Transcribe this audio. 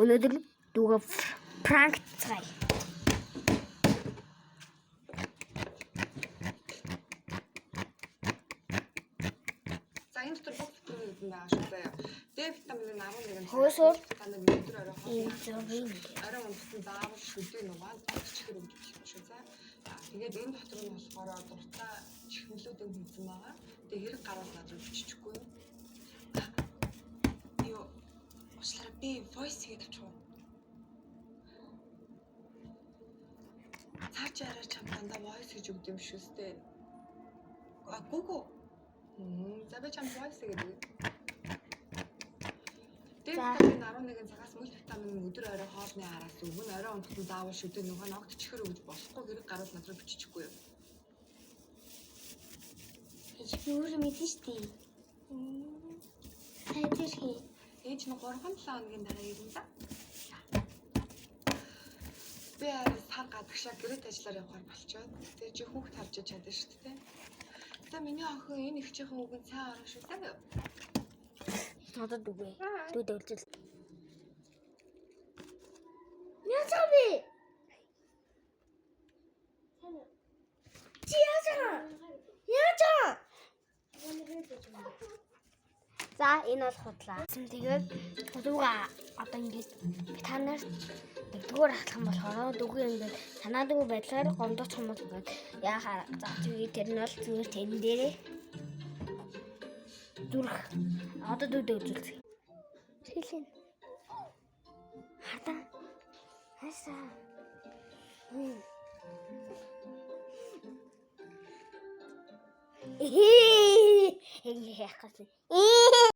Өнөөдөр дүүгээ prank цай. За, энэ дотор бүх витамин хэдэн байгаа шүү заяа. Д витамин нь 11. Хөөсөөр витамин өдөр орой ийм хоол зургийг орой унтсан заавал шүдээ нугаан огт чихэр өгч болохгүй шүү заа. За, тэгээд энэ дотор нь болохоор дуртай чихмэлүүдийг хийсэн байгаа. Тэгээд хэрэг гарвал над руу бичихгүй юу? Юу уучлаарай, би voice хийгээд авчих уу? Цааш арай чам дандаа voice хийж өгд юм шүү дээ. А гүгү. За, би чам voice хийгээд өгье. Д За. витамин 11 цагаас мультивитамин нь өдөр орой хоолны араас өгнө. Орой унтсан заавал шүдээ нөгөө ногт чихэр өгж болохгүй, хэрэг гарвал над руу бичихгүй юу? Би өөрөө мэдэн шүү дээ. Сайн тэр хий. Ээж нь 3-7 хоногийн дараа ирнэ да. Би арай сар гадагшаа гэрэт ажиллаар явахар болчоод тэгээ чи хүүхд харж чадна шүү дээ. За, миний охин энэ эгчийнхэн үг нь сайн орох шүү дээ. Одоо дүүгээ. Дүү дөлжил. Яаж байгаа бэ? Чи яаж байгаа? Яаж байгаа? За, энэ бол худлаа. Тэгээд дүүгээ одоо ингэж та нарт нэгдүгээр ахлах юм болохоор дүүгээ ингээд санаадгүй байдлаар гомдоочих юм бол ингээд яхаа за зүгээр тэр нь бол зүгээр тэн дээрээ зүрх одоо дүүдээ үзүүлсэн. Хэлэн. Хата. Хасаа. Ээ. Яах вэ?